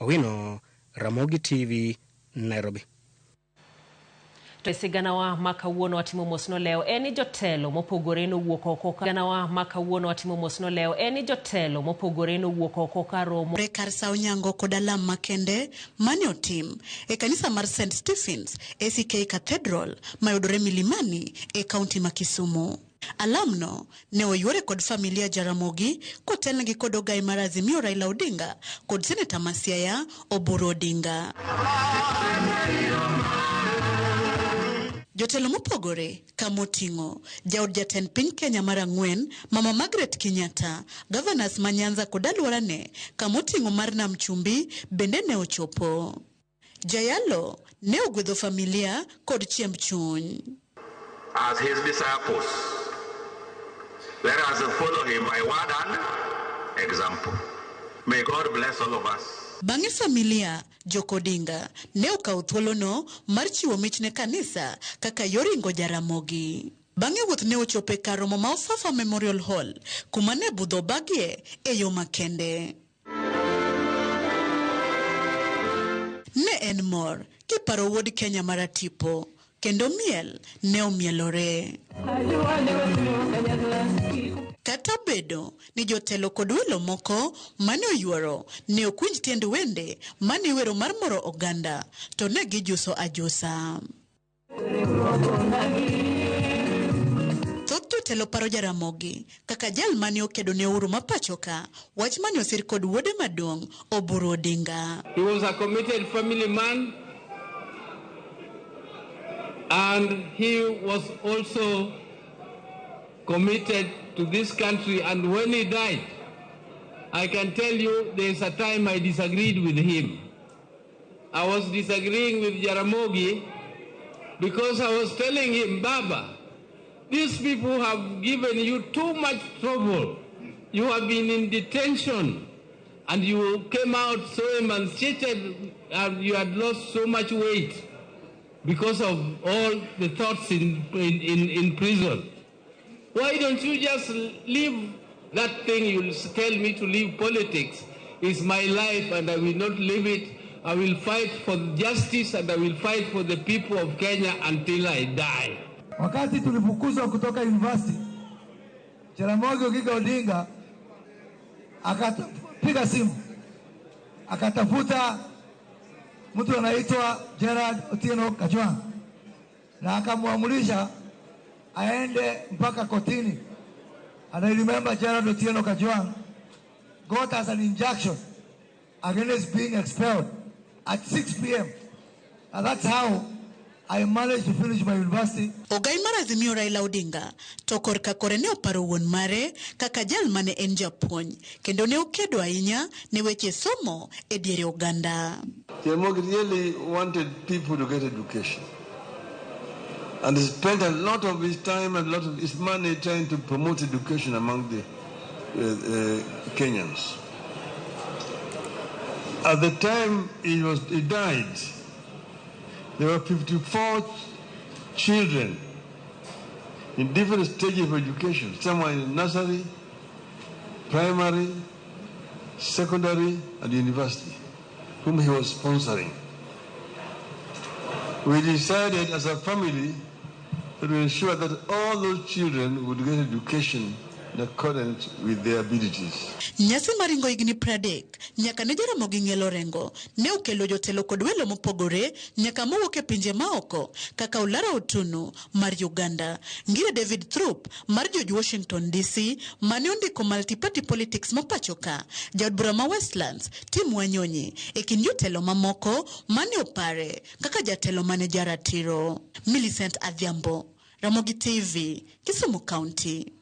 Owino, Ramogi TV, Nairobi. To e siganawa ma kawuono watimo mos nolewo en ni jotelo mopogore nowuok oko siganawa ma kawuono watimo mos nolewo en ni jotelo mopogore nowuok oko ka romo Re kar sa onyango kod alam makende mane otim e kanisa mar St Stephen's ACK Cathedral mayudore Milimani e kaunti ma Kisumu. Alamno ne oyuore kod familia Jaramogi kotelnegi kod ogai mar Azimio Raila Odinga kod seneta ma Siaya Oburu Odinga. Jotelo mopogore kamoting'o jaod jatend piny Kenya mar ang'wen Mama Margaret Kenyatta, governors ma Nyanza kod alworane kamoting'o mar Nam Chumbi bende ne ochopo. Jayalo ne ogwedho familia kod chiemb chuny. As his disciples, let us follow him by word and example. May God bless all of us. Bang'e familia Jokodinga ne okawo thuolono mar chiwo mich ne kanisa kaka yor ringo Jaramogi. Bang'e wuoth ne ochopo e kar romo ma Ofafa Memorial Hall kuma ne budho obagie e yo makende. Ne en mor kiparo wuod Kenya maratipo kendo miel ne omielore. Kata obedo ni jotelo kod welo moko mane oyuoro ne ok winj tiend wende mane iwero mar moro oganda to ne gijuso ajusa. Thoth jotelo paro Jaramogi kaka jal mane okedo ne uhuru ma pachoka, wach mane osir kod wuode maduong' Oburu Odinga. He was a committed family man and he was also committed to this country, and when he died, I can tell you there is a time I disagreed with him. I was disagreeing with Jaramogi because I was telling him, Baba, these people have given you too much trouble. You have been in detention and you came out so emaciated and you had lost so much weight because of all the thoughts in prison. Why don't you just leave that thing you tell me to leave politics? It's my life and I will not leave it. I will fight for justice and I will fight for the people of Kenya until I die. Wakati tulifukuzwa kutoka university, Jaramogi Oginga Odinga akapiga simu akatafuta mtu anaitwa Gerald Otieno Kajwang' na akamwamulisha aende mpaka kotini. And I remember Gerald Otieno Kajwang' got us an injunction against being expelled at 6 p.m. And that's how I managed to finish my university. Ogai mar Azimio Raila Odinga to korka kore ne oparo wuon mare kaka jal mane en japuonj kendo ne okedo ahinya ne weche somo e diere oganda. Jaramogi really wanted people to get education. And he spent a lot of his time and a lot of his money trying to promote education among the Kenyans. At the time he died, there were 54 children in different stages of education. Some were in nursery, primary, secondary, and university, whom he was sponsoring. We decided as a family to ensure that all those children would get education in accordance with their abilities. Nyasi mar ringo higni 30 nyaka ne Jaramogi Ng'elo Orengo ne okelo jotelo kod welo mopogore nyaka mowuok e pinje maoko kaka Olara Otunnu mar Uganda, Ngire David Throop mar George Washington DC mane ondiko Multi-Party Politics ma pachoka, jaod bura ma Westlands Tim Wanyonyi e kind jotelo mamoko mane opare kaka jatelo mane jaratiro. Millicent Adhiambo, Ramogi TV, Kisumu County.